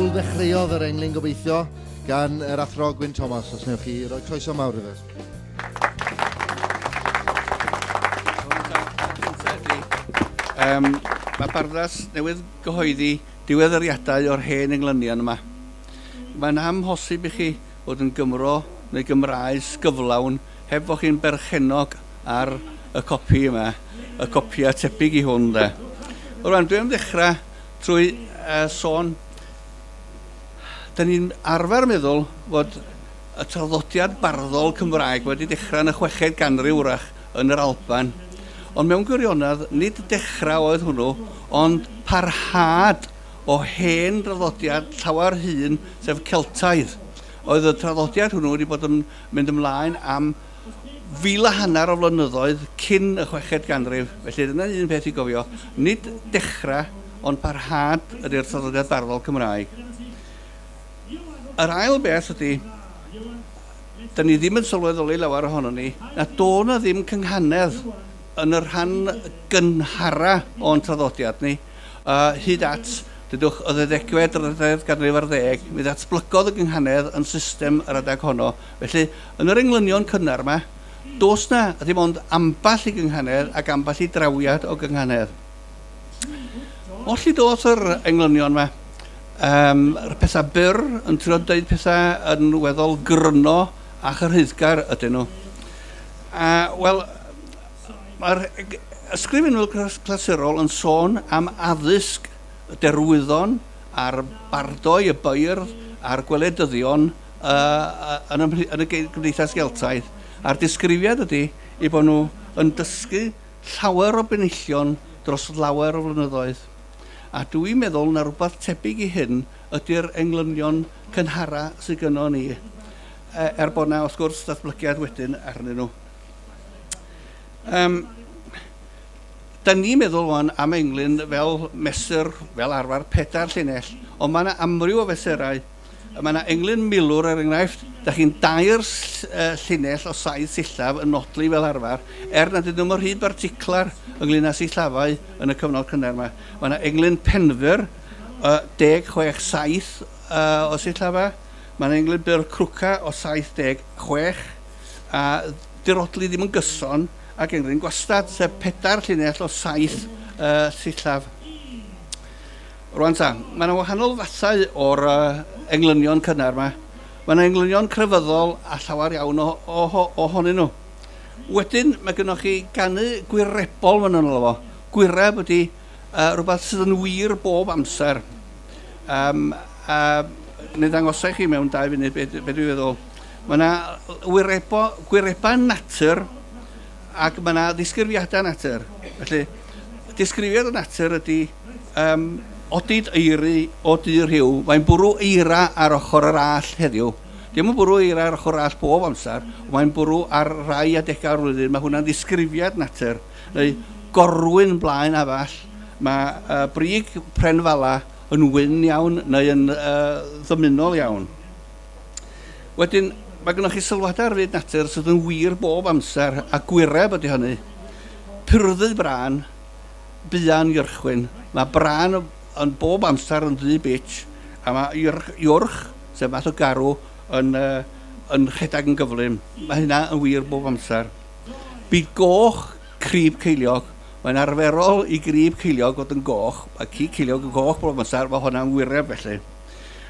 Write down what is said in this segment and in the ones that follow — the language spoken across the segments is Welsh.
Sawl ddechreuodd yr englyn gobeithio gan yr athro Gwyn Thomas, os wnewch chi roi croeso mawr iddo. Um, mae Barddas newydd gyhoeddi diweddariadau o'r hen englynion yma. Mae'n amhosib i chi fod yn Gymro neu Gymraes gyflawn heb fod chi'n berchennog ar y copi yma, y copïau tebyg i hwn de. Rwan, dwi am ddechrau trwy uh, sôn, da ni'n arfer meddwl fod y traddodiad barddol Cymraeg wedi dechrau yn y chweched ganrif wrach yn yr Alban. Ond mewn gwirionedd, nid dechrau oedd hwnnw, ond parhad o hen draddodiad llawer hŷn, sef Celtaidd. Oedd y traddodiad hwnnw wedi bod yn mynd ymlaen am fil a hanner o flynyddoedd cyn y chweched ganrif. Felly dyna un peth i gofio, nid dechrau ond parhad ydy'r traddodiad barddol Cymraeg. Yr ail beth ydy, da ni ddim yn sylweddoli lawer ohonon ni, na do na ddim cynghanedd yn y rhan gynhara o'n traddodiad ni, hyd at, dydwch, y ddeuddegfed, drydedd ganrif ar ddeg, mi ddatblygodd y gynghanedd yn system yr adeg honno. Felly, yn yr englynion cynnar 'ma, does 'na ddim ond ambell i gynghanedd ac ambell i drawiad o gynghanedd. Oll i dos yr englynion 'ma, um, yr pethau byr yn trio dweud pethau yn weddol gryno a chyrhaeddgar ydyn nhw. A, wel, Mae'r ysgrifenwyr clasurol yn sôn am addysg y derwyddon a'r bardoi, y beirdd a'r gweledyddion yn, yn y gymdeithas Geltaidd. A'r disgrifiad ydy eu bod nhw yn dysgu llawer o benillion dros lawer o flynyddoedd. A dw i'n meddwl na rhywbeth tebyg i hyn ydy'r englynion cynhara sydd gynnon ni, er bod 'na, wrth gwrs, ddatblygiad wedyn arnyn nhw. Um, da ni'n meddwl wan am englyn fel mesur, fel arfer, pedair llinell, ond mae yna amryw o fesurau. Mae yna englyn milwr, er enghraifft, da chi'n dair llinell o saith sillaf yn nodli fel arfer, er nad ydyn nhw'n mor rhy barticlar ynglyn â sillafau yn y cyfnod cynnar yma. Mae yna englyn penfyr, 16 7 o sillafau. Mae yna englyn byr crwca o 76, a dirodli ddim yn gyson ag englyn gwastad, sef pedair llinell o saith uh, sillaf. Rwan ta, mae yna wahanol fathau o'r uh, englynion cynnar yma. Mae yna englynion crefyddol a llawer iawn o, o, o, ohonyn nhw. Wedyn, mae gennych chi ganu gwirebol maen nhw'n alw fo. Gwireb ydy uh, rhywbeth sydd yn wir bob amser. Um, a neu ddangosau chi mewn dau funud be, be dwi'n feddwl. Mae yna wirebo, gwirebau natur ac mae yna ddisgrifiadau natur. Felly, disgrifiad o natur ydy um, odid eiry o du rhyw. Mae'n bwrw eira ar ochr yr all heddiw. Dim yn bwrw eira ar ochr yr all bob amser, ond mae'n bwrw ar rai adegau o'r flwyddyn. Mae hwnna'n ddisgrifiad natur. Neu gorwyn blaen afall. Mae uh, brig pren fala yn wyn iawn neu yn uh, ddymunol iawn. Wedyn, mae gennych chi sylwadau ar fyd natur sydd yn wir bob amser, a gwireb ydy hynny. Purddu brân, buan iorchwyn. Mae brân yn bob amser yn ddu bitch, a mae iorch, sef math o garw, yn, uh, yn rhedeg yn gyflym. Mae hynna yn wir bob amser. Byd goch, crib ceiliog. Mae'n arferol i grib ceiliog fod yn goch. Mae cig ceiliog yn goch bob amser, mae hwnna'n wireb felly.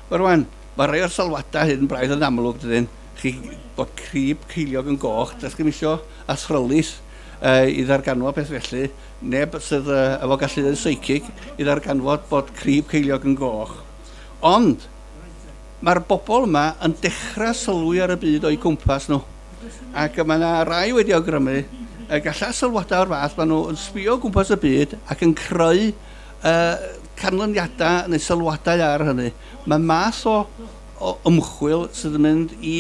Wel rwan, Mae rhai o'r sylwadau hyn braidd yn amlwg, dydyn? Chi, bod crib ceiliog yn goch, does ddim isio athrylith i ddarganfod peth felly. Neb sydd efo galluoedd seicig i ddarganfod bod crib ceiliog yn goch. Ond, mae'r bobl yma yn dechrau sylwi ar y byd o'u cwmpas nhw. Ac mae yna rai wedi awgrymu y gallai sylwadau o'r fath, maen nhw yn sbio o gwmpas y byd ac yn creu canlyniadau neu sylwadau ar hynny. Mae math o, o ymchwil sydd yn mynd i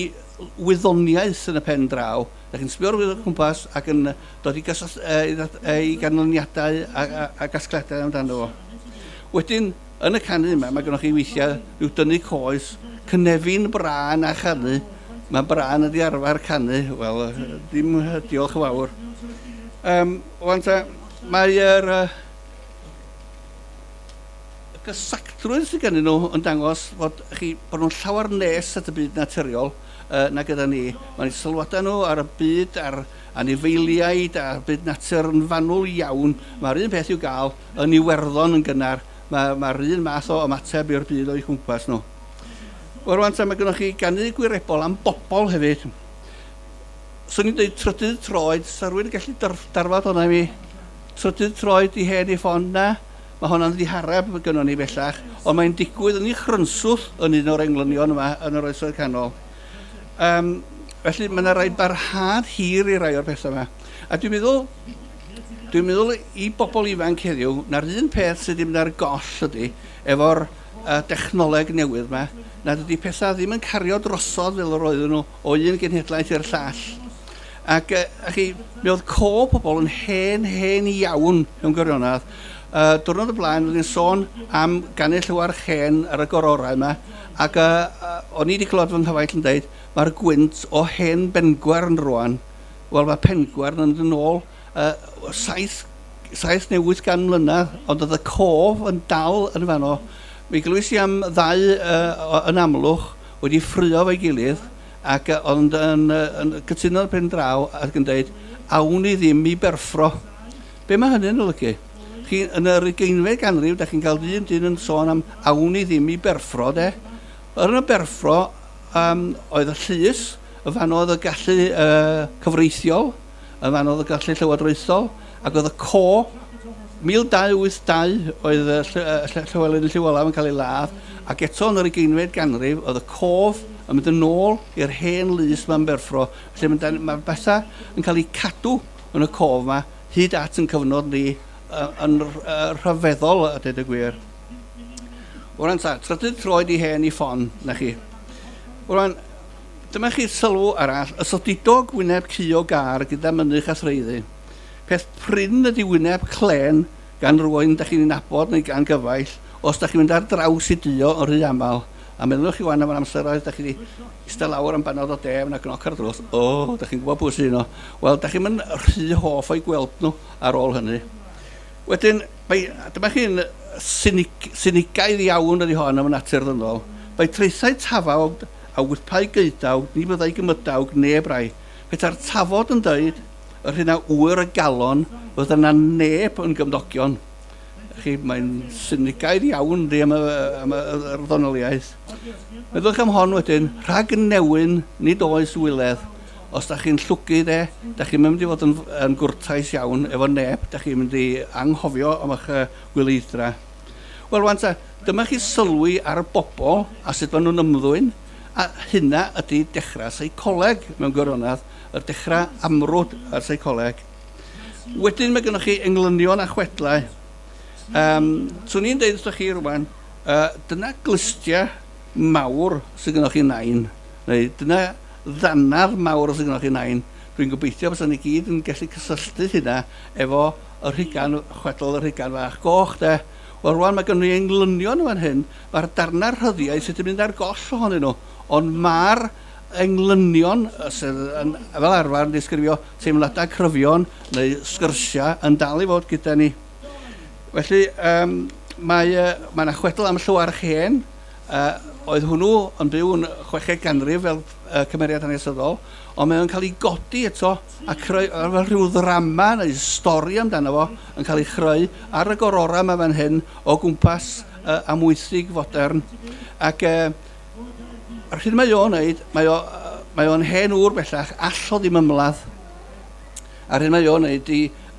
wyddoniaeth yn y pen draw. Da chi'n sbio ar wyddor cwmpas ac yn dod i, gysyll, i, i ganlyniadau a, a, a gasgliadau amdano fo. Wedyn, yn y canu yma, mae gennych chi weithiau rhyw dynnu coes, cynefin brân a chanu. Mae brân ydi arfer canu, wel, ddim diolch yn fawr. Um, wan ta, mae'r uh, gysactrwydd sydd gennyn nhw yn dangos fod chi, bod nhw'n llawer nes at y byd naturiol na gyda ni. Mae'n sylwadau nhw ar y byd, ar anifeiliaid a'r byd natur yn fanwl iawn. Mae'r un peth i'w gael yn Iwerddon yn gynnar. Mae'r mae un math o ymateb i'r byd o'u cwmpas nhw. Wel, rwan ta, mae gennych chi ganu gwirebol am bobl hefyd. Swn i'n dweud trydydd troed, sa rhywun yn gallu darfod hwnna i mi? Trydydd troed i hen i ffon, na? Mae honna'n ddihareb gynnon ni bellach, ond mae'n digwydd yn ei chrynswth yn un o'r englynion yma yn yr Oesoedd Canol. Um, felly mae yna rai barhad hir i rai o'r pethau yma. A dwi'n meddwl, dwi'n meddwl i bobl ifanc heddiw, na'r un peth sydd wedi mynd ar goll ydy, efo'r uh, dechnoleg newydd yma, nad ydy pethau ddim yn cario drosodd fel yr oedden nhw o un genhedlaeth i'r llall. Ac a chi, mi oedd co pobl yn hen, hen iawn mewn gwirionedd. Uh, diwrnod y blaen, oedden ni'n sôn am ganu Llywarch Hen ar y gororau yma, ac uh, uh, o'n i wedi clywed fy nghyfaill yn dweud, mae'r gwynt o hen Bengwern rwan. Wel, mae Pengwern yn yn ôl uh, 7 neu 800 mlynedd, ond oedd y cof yn dal yn fanno. Mi glywys i am ddau uh, yn Amlwch wedi ffrio efo'i gilydd, Ac ond yn, yn cytuno ar pen draw ac yn dweud, awn ni ddim i Berffro. Be mae hynny'n olygu? Chi, yn yr ugeinfed ganrif, da chi'n cael un dyn yn sôn am awn ni ddim i Berffro, de. Yn y Berffro, um, oedd y llys, y fan oedd y gallu uh, cyfreithiol, y fan oedd y gallu llywodraethol, ac oedd y co 1282 oedd Llywelyn y Llyw Olaf yn cael ei ladd, ac eto yn yr ugeinfed ganrif oedd y cof yn mynd yn ôl i'r hen lys 'ma yn Berffro, felly mae, mae bethau yn cael eu cadw yn y cof 'ma hyd at yn cyfnod ni yn rhyfeddol a dweud y gwir. Wrand ta, trydydd troed i hen i ffon, na chi. Wrand, dyma chi sylw arall, y sodidog wyneb cu o gar gyda mynych a threiddi. Peth prin ydy wyneb clên gan rywun dach chi'n ei nabod neu gan gyfaill, os dach chi'n mynd ar draws i duo yn rhy aml. A meddyliwch chi wan am yr amseroedd dach chi 'di ista lawr am banad o de, ma' 'na gnoc ar y drws, o, dach chi'n gwybod pwy sy'n yno. Wel, dach chi'm yn rhy hoff o'i gweld nhw ar ôl hynny. Wedyn, mae, dyma chi'n sinig, sinigaidd iawn ydy hon am y natur ddynol. Mae traethau tafawg a wypau geudawg, ni fyddai gymydawg neb rai. Petai'r tafod yn dweud, Yr hyn a ŵyr y galon, fydda 'na neb yn gymdogion. Chi, mae'n sinigaidd iawn yndi am y, am y, yr ddonoliaeth. Meddwch am hon wedyn, rhag newyn nid oes wyledd. Os da chi'n llwgu de, da chi'n mynd i fod yn, yn gwrtais iawn efo neb, da chi'n mynd i anghofio am eich gwyleiddra. Wel, rwan ta, dyma chi sylwi ar y bobl a sut maen nhw'n ymddwyn, a hynna ydy dechrau seicoleg mewn gwirionedd. y dechrau amrwd ar seicoleg. Wedyn mae gennych chi englynion a chwedlau. Um, swn i'n deud wrthych chi rwan, uh, dyna glustiau mawr sydd gennych chi nain, neu dyna ddannadd mawr sydd gennych chi nain. Dwi'n gobeithio bysa ni gyd yn gallu cysylltu hynna efo y rhugan, chwedl y rhugan fach goch de. Wel rwan mae gennym ni englynion yn fan hyn, mae'r darnau rhyddiaith sydd wedi mynd ar goll ohonyn nhw, ond mae'r englynion sydd yn, fel arfer yn disgrifio teimladau cryfion neu sgyrsiau yn dal i fod gyda ni. Felly, um, mae, uh, mae yna chwedl am Llywarch Hen, uh, oedd hwnnw yn byw yn chweched ganrif fel uh, cymeriad hanesyddol, ond mae o'n cael ei godi eto a creu fel rhyw ddrama neu stori amdano fo yn cael ei chreu ar y gororau yma fan hyn o gwmpas uh, Amwythig fodern. Ac uh, Yr hyn mae o'n wneud, mae o, mae o'n hen ŵr bellach, all o ddim ymladd. A'r hyn mae o'n wneud i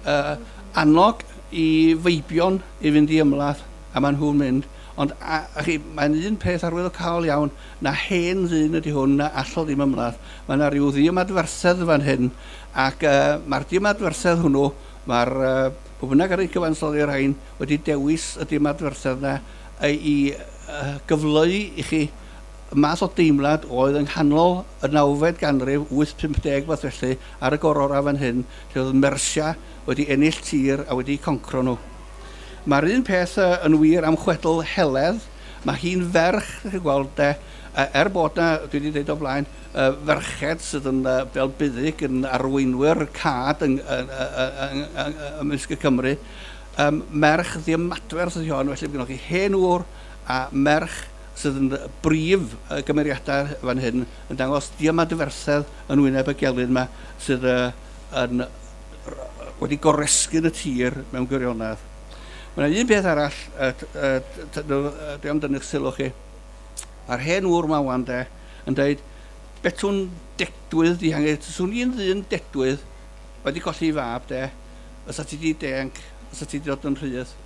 uh, annog i feibion i fynd i ymladd, a maen nhw'n mynd. Ond a, a chi, mae'n un peth arwyddocaol iawn, na hen ddyn ydy hwn, na all o ddim ymladd. Mae yna rhyw ddiymadferthedd fan hyn, ac uh, mae'r diymadferthedd hwnnw, mae'r uh, pwy bynnag ar ei cyfansoddi'r rhain wedi dewis y diymadferthedd yna i gyfleu i chi y math o deimlad oedd yng nghanol y nawfed ganrif, 850 fath felly, ar y gororau fan hyn, lle oedd Mersia wedi ennill tir a wedi concro nhw. Mae'r un peth yn wir am chwedl Heledd, mae hi'n ferch, dych chi'n gweld de, er bod na, dwi wedi dweud o blaen, ferched sydd yn fel Buddug yn arweinwyr cad ymysg y Cymry. Um, merch ddiymadferth ydy hon, felly mae gennych chi hen ŵr a merch sydd yn brif gymeriadau fan hyn yn dangos diymadferthedd yn wyneb y gelyn yma sydd uh, yn, wedi goresgyn y tir mewn gwirionedd. Mae yna un peth arall uh, uh, dwi am dynnu'ch sylw chi. Mae'r hen ŵr yma wan de yn dweud, betwn dedwydd di hangen, swn i'n ddyn dedwydd, wedi colli fab de, fysa ti di denc, fysa ti di dod yn rhydd,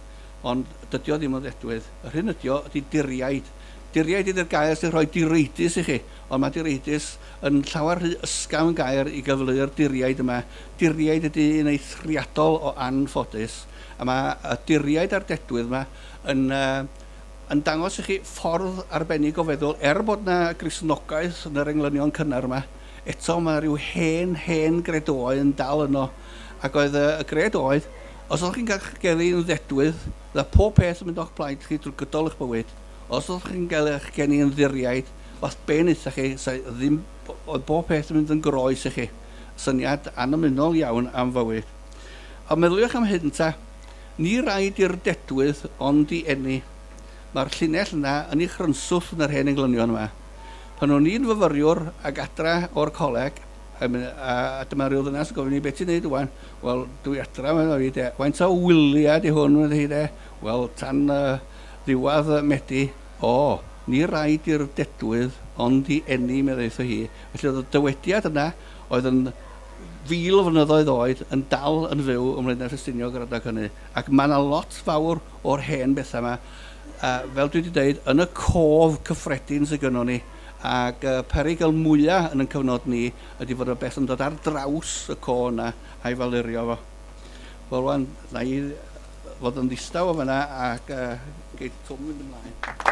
ond dydy o ddim yn ddedwydd. Yr hyn ydy o ydy diriaid. Diriaid ydy'r gair sy'n rhoi direidus i chi, ond mae direidus yn llawer rhy ysgafn gair i gyfleu'r diriaid yma. Diriaid ydy un eithriadol o anffodus, a mae y diriaid a'r dedwydd yma yn uh, yn dangos i chi ffordd arbennig o feddwl, er bod 'na Gristnogaeth yn yr englynion cynnar yma, eto mae rhyw hen, hen gredoau yn dal yno. Ac oedd y, y gred oedd, os oeddech chi'n cael eich geni yn ddedwydd, fydda pob peth yn mynd o'ch plaid chi drwy gydol eich bywyd. Os oeddech chi'n cael eich geni yn ddiriaid, wath be wnaethoch chi, sa ddim, oedd bob peth yn mynd yn groes i chi. Syniad annymunol iawn am fywyd. Ond meddyliwch am hyn ta, Ni raid i'r dedwydd ond i eni. Mae'r llinell yna yn ei chrynswth yn yr hen englynion yma. Pan o'n i'n fyfyriwr ac adra o'r coleg, a, a, a dyma rhyw ddynas yn gofyn i be ti'n neud ŵan? Wel, dwi adra, medda fi de. Faint o wyliau di hwn, medda hi de. Wel, tan uh, ddiwadd Medi. O, ni raid i'r dedwydd ond i eni, medda hi. Felly oedd y dywediad yna oedd yn fil o flynyddoedd oed yn dal yn fyw ym Mlaenau Ffestiniog yr adeg hynny, ac mae 'na lot fawr o'r hen bethau 'ma, fel dwi 'di deud, yn y cof cyffredin sydd gynnon ni, ac y perygl mwya' yn 'yn cyfnod ni ydy fod y beth yn dod ar draws y co yna a'i falurio fo. Wel rwan, na i fod yn ddistaw o fan'na ac geith Twm fynd ymlaen.